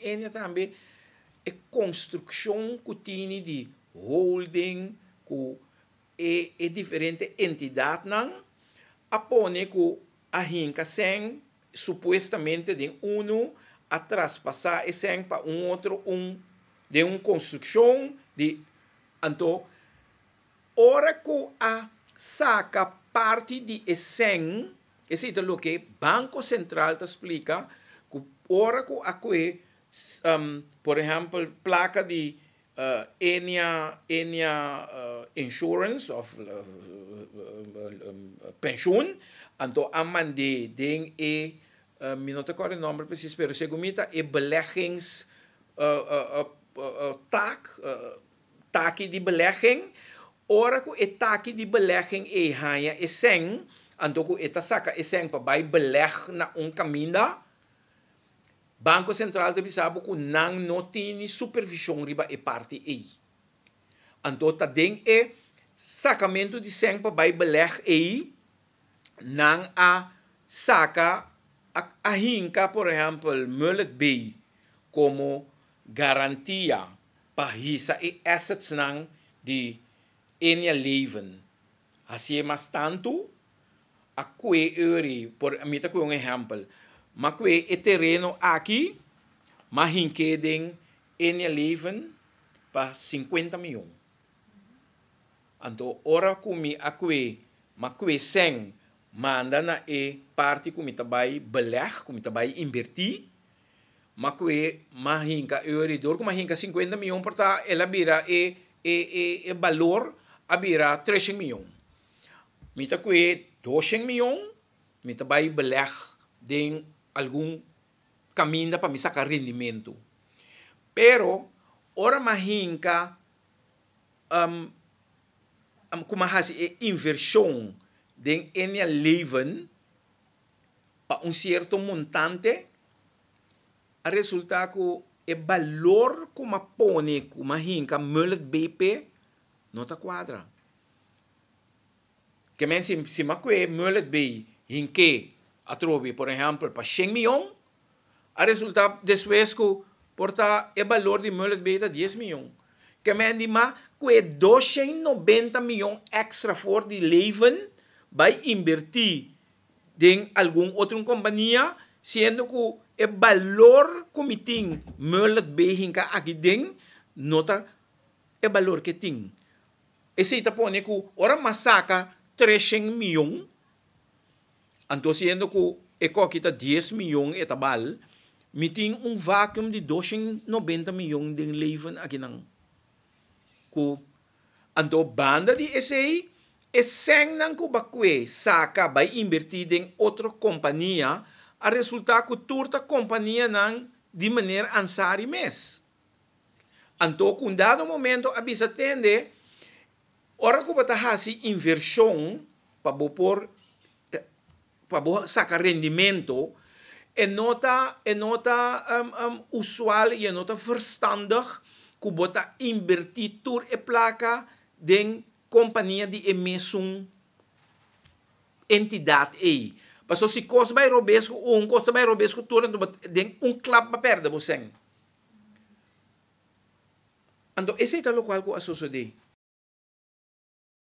Ennia tambe e konstrukshon ku tini di holding ku e e diferente entidatnan a pone ku a hinka sèn supuestamente den unu, a traspasá e sèn pa un otro un den un konstrukshon di anto ora ku a saka parti di e sèn, esei ta loke Banko Sentral ta splika, ku ora ku a kue por ehèmpel plaka di Ennia Ennia Insurance of pensioen anto a mand'é den e mi no ta kòrda e nòmber presis pero segun mi ta e beleggings tak taki di belegging ora ku e taki di belegging ei haña e sèn anto ku e ta saka e sèn pa bai beleg na un kaminda. Banko Sentral ta bisa bo ku nan no tini supervishon riba e parti ei. Anto ta den e sakamentu di sèn pa bai belèg ei, nan a saka, a hinka por ehèmpel Mullet Bay komo garantia pa hisa e assetsnan di Ennia Leven. Hasié mas tantu, a kue eri, por mi ta kue un ehèmpel, m'a kue e tereno aki, m'a hink'é den Ennia Leven pa sinkuenta mion. Anto ora ku mi a kue, m'a kue sèn manda na e parti ku mi ta bai belèg, ku mi ta bai inbertí, m'a kue, m'a hinka eri, dor ku m'a hinka sinkuenta mion por ta el a bira e e e balor a bira treshen mion. Mi ta kue doshen mion, mi ta bai beleg den algun kaminda pa mi saka rendimentu. Pero ora mi a hinka ku mi a hasi e invershon den Ennia Leven pa un sierto montante, a resulta ku e balor ku mi a pone ku mi a hinka Mullet BP no ta kuadra. Ke men si si m'a kue Mullet bay hink'é atrobe por ehèmpel pa shen mion, a resultá despues ku por ta e balor di Mullet Bay ta dies mion. Ke men di m'a kue doshen nobenta mion èkstra for di Leven bai inbertí den algun otro kompania, siendo ku e balor ku mi tin Mullet Bay hinka aki den no ta e balor ke tin. Esei ta pone ku ora mas saka treshen mion, anto siendo ku e koki ta dies mion e ta bal, mi tin un vacuum di doshen nobenta mion den leven akinan. Ku anto banda di esei e sènnan ku ba kue saka bai inbertí den otro kompania a resultá ku tur ta kompanianan di meneer Ansary mes. Anto ku un dado momento a bisa tende, ora ku bo ta hasi invershon pa bo por pa bo saka rendimento, e no ta e no ta usual i e no ta verstandig ku bo ta inbertí tur e plaka den kompania di e mesun entidat ei. Pasobra si kos bai robes ku un, kos ta bai robes ku tur, anto bo den un klap bo a pèrdè bo sèn. Anto esei ta lokual ku a sosodé.